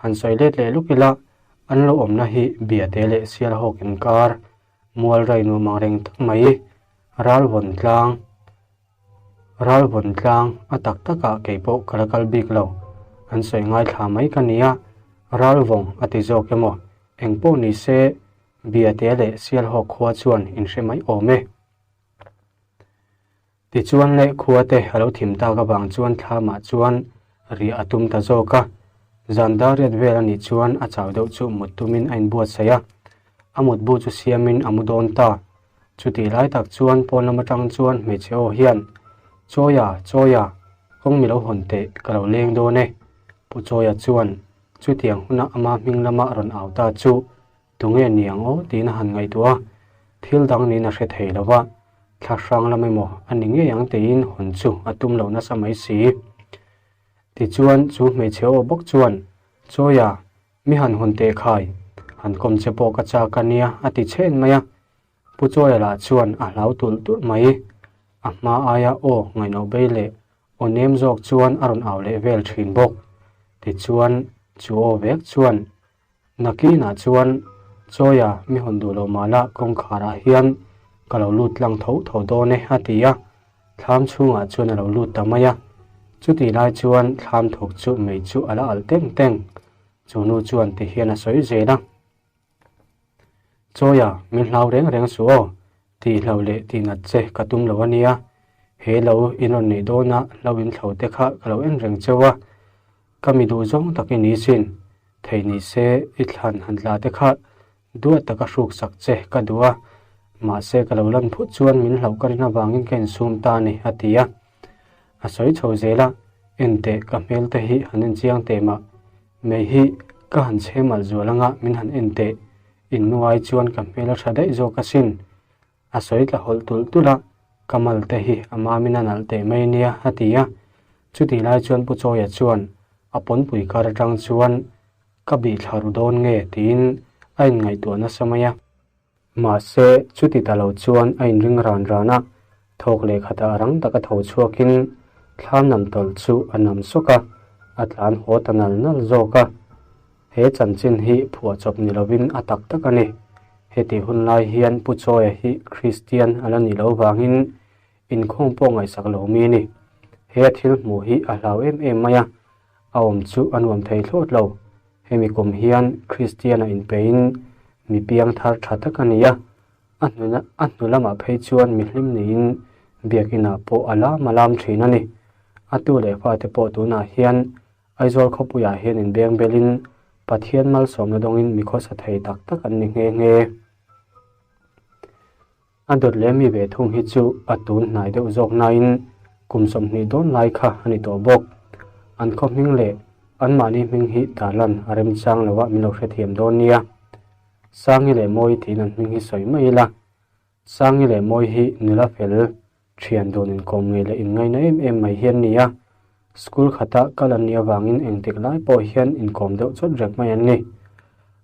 han sawi let leh luk ila an lo awmna hi Biate leh Sialhawk inkar Mual rai nuam ang reng tak mai, ral vawn tlang, ral vawn tlang a tak takah kei pawh ka la kal bik lo, an sawi ngaithla mai ka nia, ral vawng a ti zawk emaw, eng pawh ni se Biate leh Sialhawk khua chuan in hre mai awm e. Tichuan leh khua te a lo thim tak avang chuan thlamah chuan riah a tum ta zawk a, zan dar riat vel a nih chuan a chau deuh chu mut tumin a inbuatsaih a, a mutbu chu siamin a mu dawn ta. Chutih lai tak chuan pawn lam atang chuan hmeichhe aw hian, Chawia, Chawia, kawng mi lo hawn teh, ka lo leng dawn e. Pu Chawia chuan chutiang huna ama hming lama rawn au ta chu tunge ni ang aw tiin a han ngaihtuah a, thil dang niin a hre thei lo va, thla hrang lam emaw a ni ngei ang tiin hawn chu a tum lo nasa mai si. Tichuan chu hmeichhe aw bawk chuan, Chawia, Mi han hawn teh khai, han kawm che pawh ka chak a nia a ti chhen mai a. Pu Chawia lah chuan a hlau tulh tulh mai. A hma aia aw ngaihno bei leh aw nem zawk chuan a rawn au leh vel thin bawk. Tichuan chu aw vek chuan Nakinah chuan Chawia mi hawn duh lo mahla kawngkharah hian ka lo lut tlang tho tho dawn e a ti a. Thlam chhungah chuan a lo lut ta mai a, chutih lai chuan thlam thawk chu mei chu a la alh teng teng. Chu nu chuan ti hian a sawi zel a, Chawia, min hlau reng reng suh aw, tih hlo leh tih nat che ka tum lo a nia, he lo in rawn neih dawna hlo in thlo te kha ka lo en reng cheu a, ka mi duh zawng tak i ni sin, thei ni se i thlan han tla te kha Duat taka hruk sak che ka duh a, mahse ka lo lan phut chuan min hlauh ka rin avangin ka insum ta a ni, a ti a. A sawi chho zel a, Enteh, ka hmel te hi han en chiang teh mah. Mei hi ka han chhe malh zual anga min han en teh. In nuai chuan ka hmel a tha daih zawk asin. A sawi tla hawlh tulh tulh a, ka mal te hi a mamin a nalh teh mai nia, a ti a. Chutih lai chuan Pu Chawia chuan a pawnpui kar atang chuan ka bih thla ru dawn nge tiin a inngaihtuah nasa mai a. Mahse, chuti ta lo chuan a inring ran ran a, thawk leh khatah rang taka tho chhuakin thlam nam tawlh chu a nam sawk a, a tlan haw ta nal nal zawk a. He chanchin hi phuahchawp ni lovin a tak tak a ni. Hetih hun lai hian Pu Chawia hi Kristian a la nih loh vangin inkhawm pawh ngaihsak lo mi a ni. He a thil hmuh hi a hlau em em mai a, A awm chu a nuam thei thlawt lo. Hemi kum hian Kristian-a inpeiin mi piang thar tha tak a ni a, a hnu a hnu lamah phei chuan mi hlim niin biakinah pawh a lam a lam thin a ni. A tu leh fate pawh tunah hian Aizawl khawpuiah hian inbeng belin Pathian malsawmna dawngin mi khawsa thei tak tak an ni nghe nghe. A dawt leh mi ve thung hi chu a tun hnai deuh zawk nain kum 20 dawn lai kha a ni tawh bawk. An khaw hming leh anmahni hming hi tarlan a remchang lo a min lo hrethiam dawn nia. Sangi leh Mawi tiin an hming hi sawi mai ila. Sangi leh Mawi hi nula fel, thian dun inkawm ngei leh inngaina em em mai hi an ni a. School khata kal an nih avangin engtik lai pawh hian inkawm deuh chawt rek mai an ni.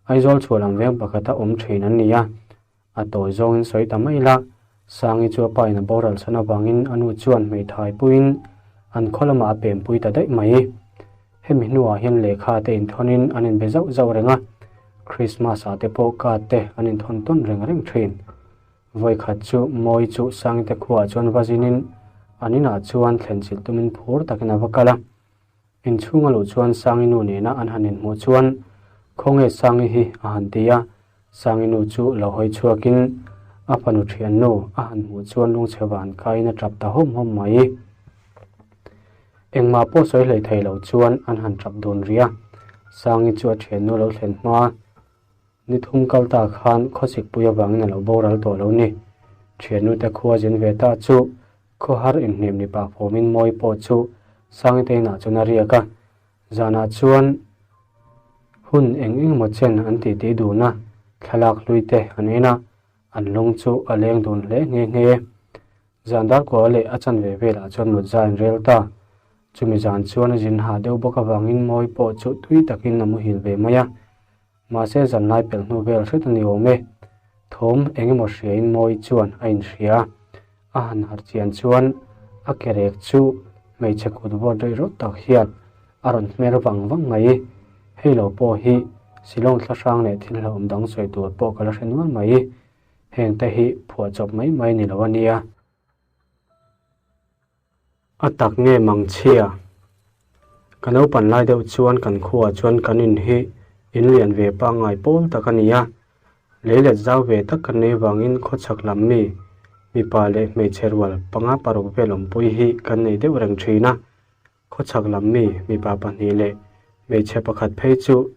Aizawl chhuah lam veng pakhata awm thin an ni a. A tawi zawngin sawi ta mai la, Sangi chu a pa in a boral chhan avangin a nu chuan hmeithai puiin an khaw lamah a pempui ta daih mai. Hemi hnuah hian lehkha te inthawnin an inbe zauh zauh reng a, Christmas ah te pawh card te an inthawn tawn reng reng thin. Vawikhat chu Mawi chu Sangi te khuaah chuan va zinin an inah chuan thlenchilh tumin phur takin a va kal a. Inchhung a luh chuan Sangi nu nena an han inhmuh chuan, Khawnge Sangi hi? a han ti a. Sangi nu chu lo hawi chhuakin a fanu thiannu a han hmuh chuan lungchhe van kaiin a tap ta hawm hawm mai. Engmah pawh sawi hlei thei lo chuan an han tap dun rih a. Sangi chu a thiannu lo thlen hma Ni thum kal ta khan khawsikpui avangin a lo boral tawh lo ni. Thiannute khua zin ve ta chu khawhar inhnem ni pah fawmin Mawi pawh chu Sangte inah chuan a riak a. Zanah chuan hun eng eng emaw chen an titi dun a, thlalak hlui te an en a, an lung chu a leng dun hle nghe nghe. Zan darkua leh a chanve velah chuan mut za in rel ta. Chumi zan chuan a zin hah deuh bawk avangin Mawi pawh chu tui takin a muhil ve mai a. Mahse zanlai pelh hnu vel hret a ni awm e. Thawm eng emaw hriain Mawi chuan a inhria. A han harh chian chuan a ke rek chu hmeichhe kut vawt rei rawt tak hian a rawn hmer vang vang mai. Hei lo pawh hi Shillong thlahrang leh thil hlauhawm dang sawi tur pawh ka la hre nual mai. Heng te hi phuahchawp mai mai ni lo a nia. A tak nge mang chhia? Ka naupan lai deuh chuan kan khuaah chuan kan in hi in lian ve pangngai pawl tak a ni a. Lei let zau ve tak kan nei vangin khawchhak lam mi, mipa leh hmeichhe rual panga paruk vel awmpui hi kan nei deuh reng thin a. Khawchhak lam mi, mipa pahnih leh hmeichhe pakhat phei chu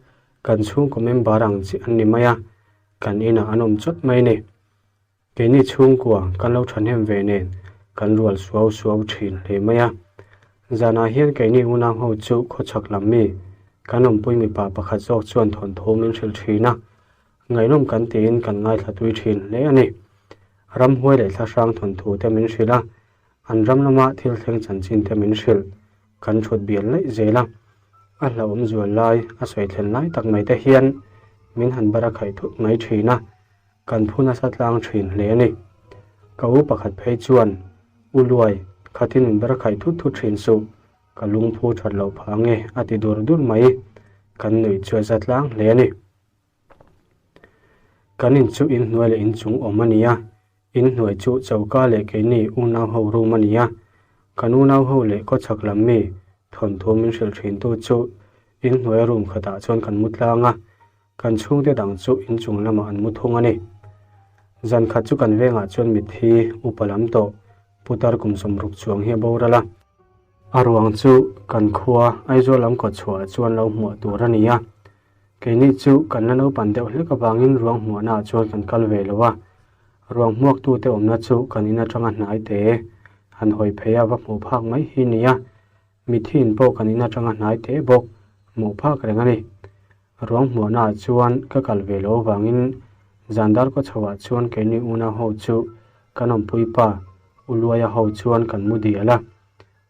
kan chhungkaw member ang chi an ni mai a, kan inah an awm chawt mai ni. Keini chhungkua kan lo thahnem ve nen kan rual suau suau thin hle mai a. Zanah hian keini unau ho chu khawchhak lam mi kan awmpui mipa pakhat zawk chuan thawnthu min hrilh thin a, ngaihnawm kan tiin kan ngaithla tui thin hle a ni. Ramhuai leh thlahrang thawnthu te min hrilh a, an ram lama thil thleng chanchin te min hrilh kan thut bial laih zel a. A hlauhawm zual lai, a sawi thlen lai tak mai te hian min han bar a khaih thut mai thin a. Kan phu nasa tlang thin hle a ni. Ka u pakhat phei chuan, U Luai, khatin min ber khaih thut thut thin suh, ka lungphu that loh phah ange a ti dur dur mai. Kan nuih chu a za tlang hle a ni. Kan in chu inhnuai leh inchung awm a ni a, inhnuai chu choka leh keini unau ho room a ni a. Kan unau ho leh khawchhak lam mi thawnthu min hrilh thintu chu inhnuaia room khatah chuan kan mu tlang a, Kan chhungte dang chu inchung lamah an mu thung a ni. Zan khat chu kan vengah chuan mitthi upa lam tawh putar kum 60 chuang hi a boral a. A ruang chu kan khua Aizawl lam kawt chhuahah chuan lo hmuah tur a ni a. Keini chu kan la naupan deuh hlek avangin ruang hmuahnaah chuan kan kal ve lo a. Ruang hmuaktute awmna chu kan in atanga hnai te han hawi phei a va hmuh phak mai hi ni a. Mithiin pawh kan in atanga hnai te bawk hmuh phak reng a ni. Ruang hmuahnaah chuan ka kal ve loh avangin zan dar kaw chhoah chuan keini unau ho chu kan awmpui pa U Luaia ho chuan kan mu dial a.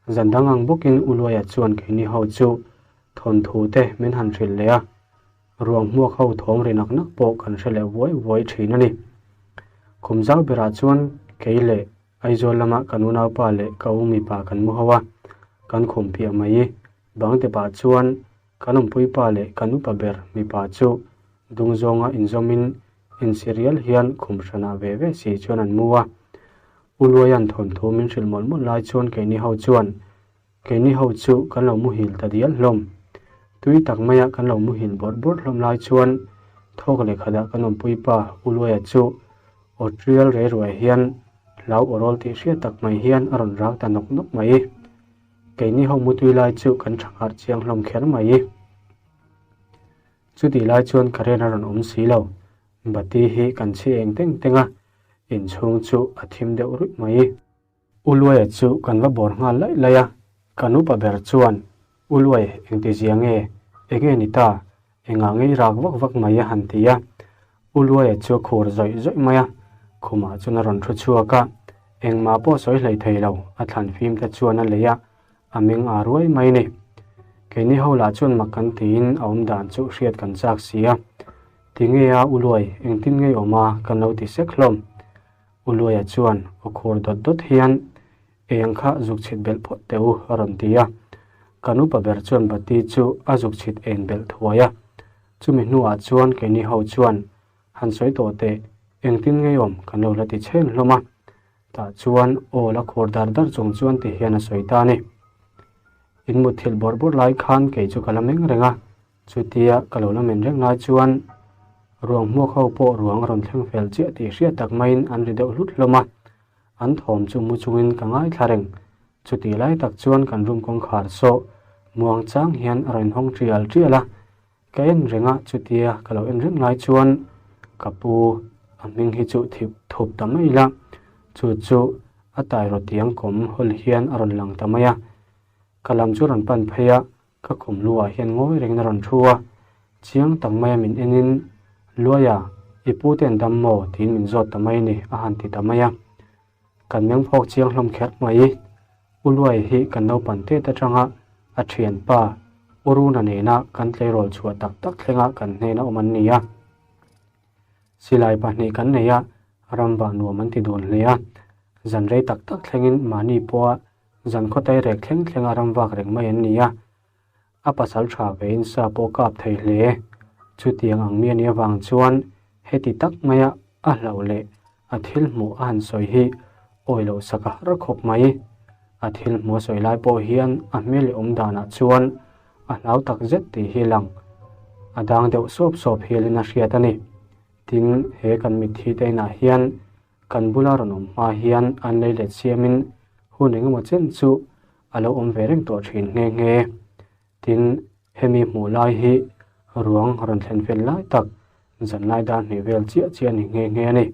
Zan dang ang bawkin U Luaia chuan keini ho chu thawnthu te min han hrilh leh a, ruang hmuak ho thawm ri nak nak pawh kan hre leh vuai vuai thin a ni. Khum zau berah chuan kei leh Aizawl lama kan unaupa leh ka u mipa kan mu ho a, kan khum piah mai. Bang tepah chuan kan awmpuipa leh kan upa ber mipa chu dung zawnga inzawmin insirial hian khum hranah ve ve si chuan an mu a. U Luaia'n thawnthu min hrilh mawlh mawlh lai chuan keini ho chuan keini ho chu kan lo muhil ta dial hlawm. Tui tak maia kan lo muhil bawrh bawrh hlawm lai chuan thawk leh khatah kan awmpuipa U Luaia chu aw tial rei ruai hian hlau aw rawl tih hriat tak mai hian a rawn rak ta nawk nawk mai. Keini ho mutui lai chu kan tha nghar chiang hlawm kher mai. Chutih lai chuan current a rawn awm si lo. Bati hi kan chhi eng teng teng a, inchhung chu a thim deuh ruih mai. U Luaia chu kan va bawr nghal laih laih a, kan upa ber chuan, U Luai, engtizia nge? Enge ni ta? Engah ngei rak vak vak mai a han ti a. U Luaia chu a khur zawih zawih mai a, khumah chuan a rawn thu chhuak a, engmah pawh sawi hlei thei lo, a thlan fim te chuan a lei a, a meng aa ruai mai ni. Keini ho lah chuan mak kan tiin a awm dan chu hriat kan chak si a. Tinge a U Luai, engtin ngei awm a kan lo ti sek hlawm. U Luaia chuan aw khur dawt dawt hian Eng kha zuk chhit belh phawt teh u, a rawn ti a. Kan upa ber chuan bati chu a zuk chhit en belh thuai a. Chumi hnuah chuan keini ho chuan han sawi tawh teh, engtin ngei awm kan lo la ti chhen hlawm a. Tah chuan aw la khur dar dar chung chuan ti hian a sawi ta a ni. In mutthilh bawrh bawrh lai khan kei chu ka la meng reng a, chutia ka lo la men reng lai chuan ruang hmuak ho pawh ruang a rawn thleng fel chiah tih hriat tak maiin an ri deuh hlut hlawm a. An thawm chu mu chungin ka ngaithla reng. Chutih lai tak chuan kan room kawngkhar saw muang chang hian a rawn hawng tial tial a. Ka en reng a, chutia ka lo en reng lai chuan ka pu a hming hi chu thip thup ta mai la, chu chu a tai rawtiang kawm hawl hian a rawn lang ta mai a. Ka lam chu rawn pan phei a, Ka khum luah hian ngawi rengin a rawn thu a, chiang tak maia min enin, Luaia, i pu te an dam maw? tiin min zawt ta mai ni, a han ti ta mai a. Kan meng phawk chiang hlawm kher mai. U Luai hi kan naupan tet atanga a thianpa U Runa nena kan tleirawl chhuah tak tak thlenga kan hnena awm an ni a. Silai pahnih kan nei a, ramvah nuam an ti dun hle a. Zan rei tak tak thlengin mahni pawha Zan khawtai rek thleng thlenga ram vak reng mai an ni a, a pasal tha vein sa pawh kap thei hle. Chutiang ang mi a nih avang chuan heti tak maia a hlauh leh a thil hmuh a han sawi hi awi loh sak a har khawp mai. A thil hmuh a sawi lai pawh hian a hmel leh awm danah chuan a hlau tak zet tih hi lang a dang deuh sawp sawp hialin a hriat a ni. Tin, he kan mitthi te inah hian Kan bula rawn awm hma hian an lei let siamin hun engemaw chen chu a lo awm ve reng tawh thin nghe nghe. Tin, hemi hmuh lai hi ruang rawn thlen fel lai tak zanlai dar hnih vel chiah chiah a ni nghe nghe a ni.